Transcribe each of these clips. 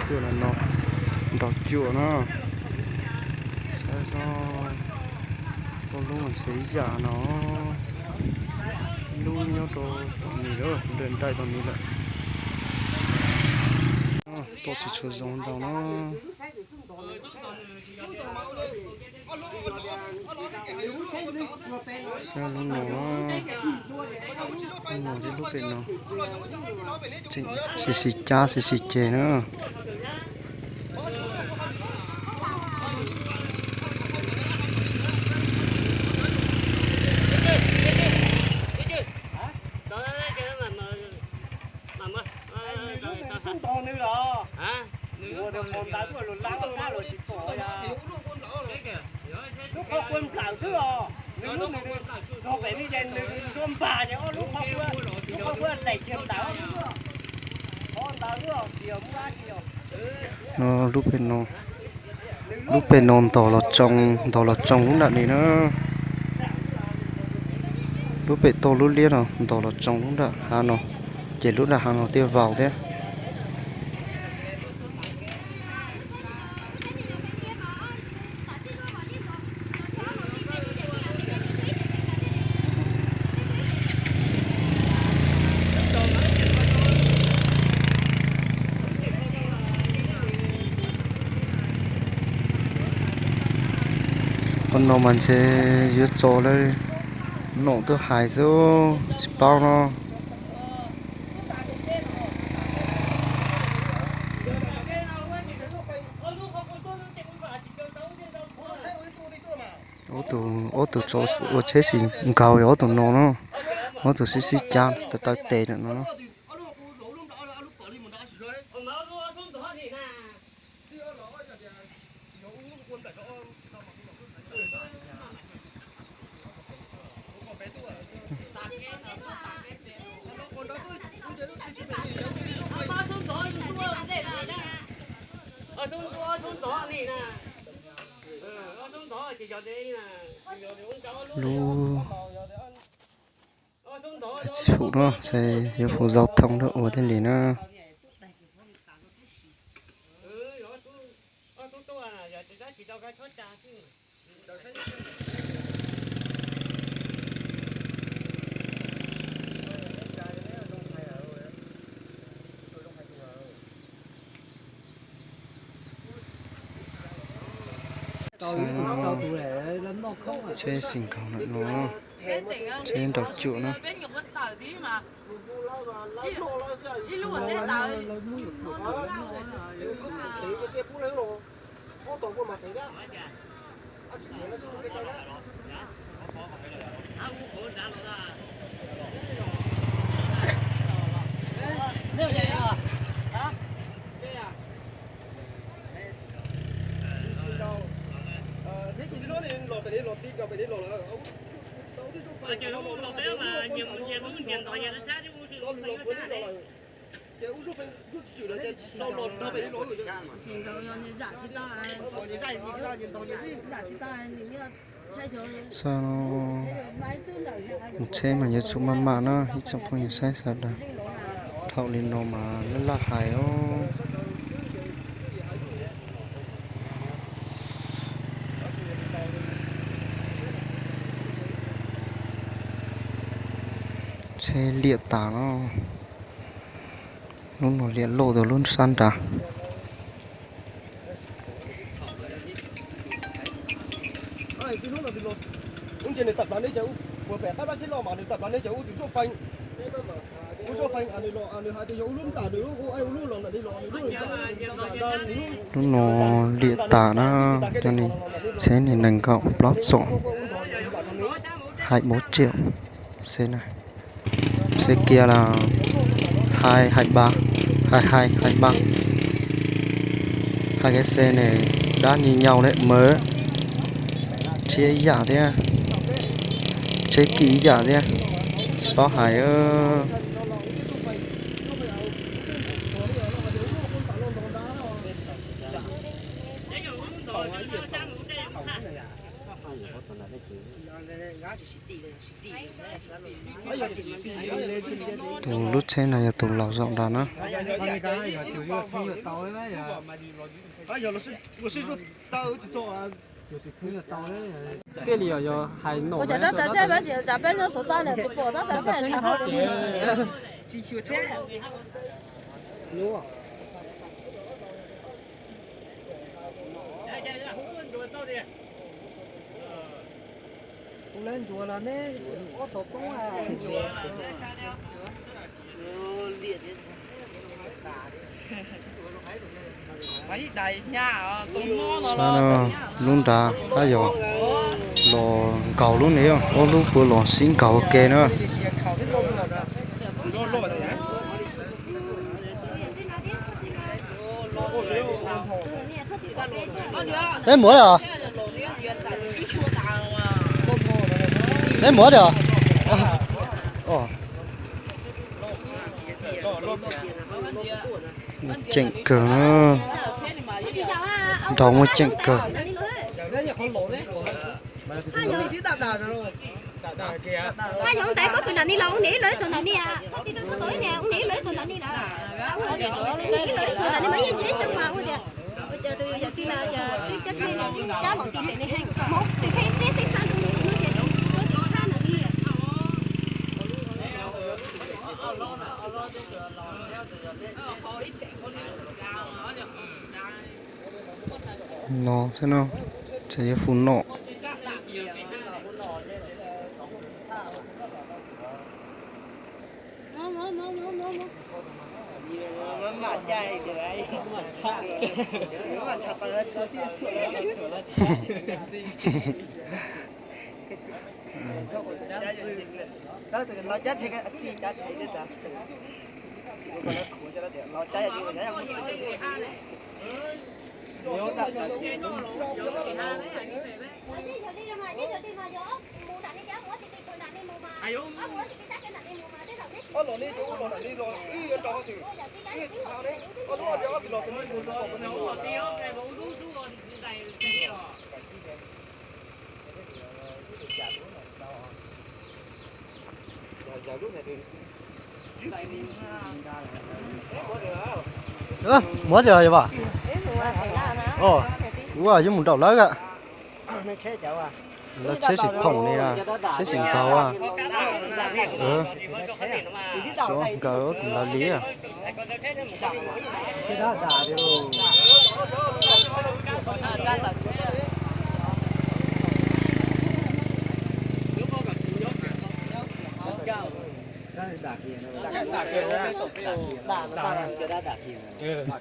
Cuaj no, nrog cuaj no. Saib xyov, lub mas ntshe ib yam no. Lub nyob rau tom ni lawm, nraim nraim tom ni lawm. Tuaj tsis tshua zoo ntau no. Saib lub no, lub no thiab lub pem no, xis xis cab xis xis ceg na. No, lub pem no, lub pem no ntog los tsoo, ntog los tsoo lub nram ni na. Lub pem toj lub liab no ntog los tsoo lub nram hav no, ces lub nram hav no thiaj vau thiab. Qhov no mas ntshe yuav txog lawm, nom twb hais xwb, tsis paub no. Ob tug, ob tug ua tsheb xis nkaus yog ob tug no no, ob tug xib xib cab taw taw tes lawm no. Lub hais tsis hum no, yuav hum zau thoo rau ua thiaj li na. Tsheb xis nkaus lawm no, tsheb nraum cuam na. Xa no, mus tsheb mas yuav tsum maj mam na ib tsoom phooj ywg saib sawv daws. Thaum li no mas laj laj hais os. Tsheb liam tas no. Lub no liam loj dua lub sab nrad. Lub no liam tas na, cov ni tsheb ni nees nkaum plaub txom, hai bốn triệu. Xe này, xe kia là hai hai ba, hai hai hai ba. Hai cái xe này đắt như nhau đấy, mới, tsheb ib yam thiab, tsheb kim ib yam thiab, tsis paub hais. Tus lub tsheb no yog tus laus zaum nrad na. Ua cas rab taw tsheb peb tsis, cas peb nyob txog toj ne tsis pom rab taw tsheb tshav hauv. Sab no lub nrad tab yog los nkaug lub ne, ob lub puav los sib nkaug ua ke na. Peb mus os. Peb mus os. Ceem kawg na. Nraug muaj ceem kawg. Haj yoov ntais pob kws nram ni los ua niam ib lawv txog nram ni, txog nram ni, ua niam ib lawv txog nram ni lawm. Ib lawv txog nram ni mas yeej tsheb tseem mas ua tias, ua cas tus yawm txiv na cas twb cab tsheb no cab los ti pem ne heej, tus kheej xeb xeb xab ntug ntug hnub ces rau tim thab nram ni. No thiab no, txhais yuav fu no. Muab tsis yog vas? Ua yuav mus nraum lawv a. Lawv tsheb tsis phoom li, tsheb tsis nkaug a. Xyov nkawd ob tug ntawd li.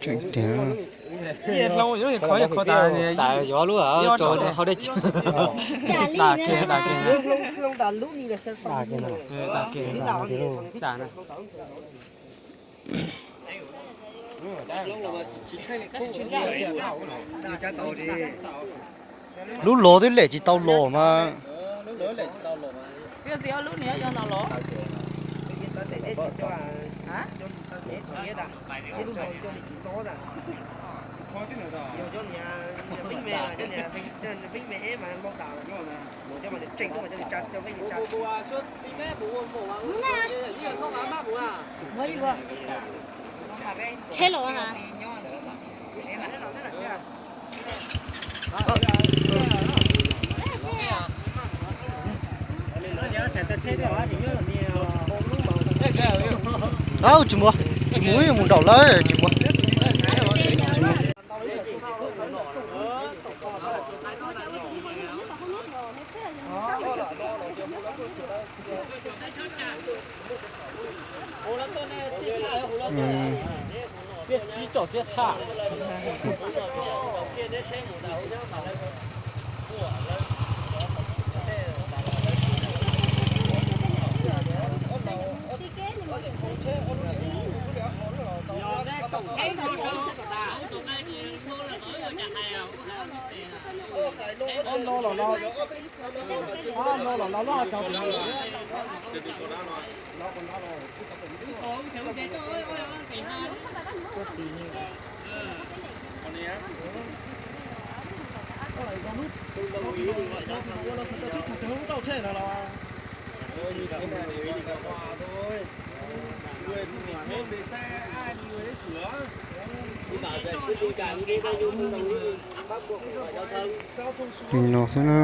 Tseem tiag. Lub los twb lem tsis tau los mas. Tsheb los a. Tsis mus, tsis mus, mus nraum lawv tsis mus. Li no xwb na.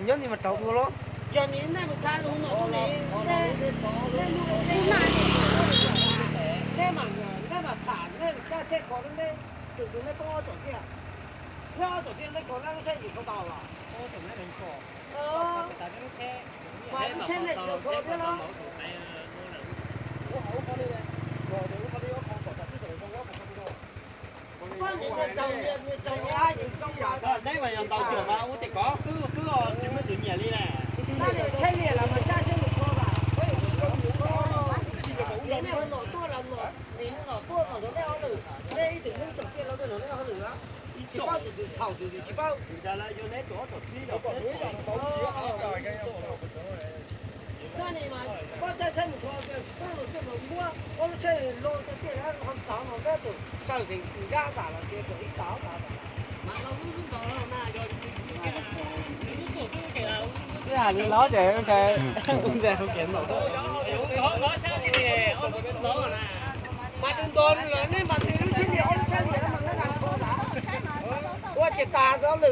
Nyob ni mas raug dua los? Yog ni nej mus tha hu no hu ni, nej, nej mas tham nej caj tsheb kho nej, tus tus nej poob ob tsoom txiaj, nej ob tsoom txiaj nej kho nej lub tsheb yim kho tau los? Mas lub tsheb nej tsis kho thiab los? Neb mas yog ntaus cuam mas ua tej kov xwb xwb os, tsis muaj tus nyiam li na. Twb hais li los ces ntshai, ntshai hauv kev ntaus. Ua tsis tas lwm.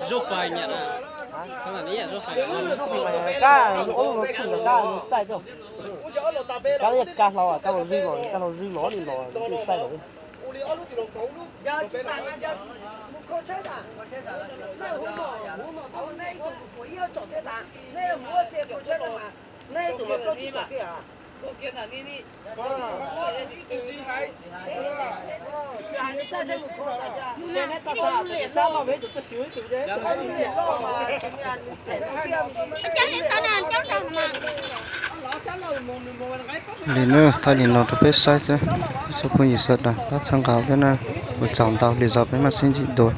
Zaub fais nyiam na. Zaub fais mas kab, ua lub no txij los kab txaij tuaj. Kab liaj kab hlau, kab hlau zws los, kab hlau zws los li los txaij lawm. Li na, thaij li no rau peb saib xwb. Ib tsoom phooj ywg sawv daws pab txhawb nqa thiab na, ua tsaug ntau, lwm zaus peb mam sib ntsib dua.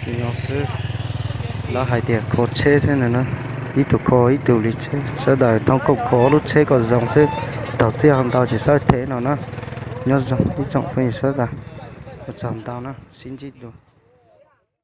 Li no xwb, lawv hais tias kho tsheb xwb no na, ib tug kho ib tug li tsheb, sawv daws thoob koom kho lub tsheb kom zoo xwb, raug txiaj ho ntau tsis txhob them no na. Nyob zoo ib tsoom phooj ywg sawv daws, ua tsaug ntau na, sib ntsib dua.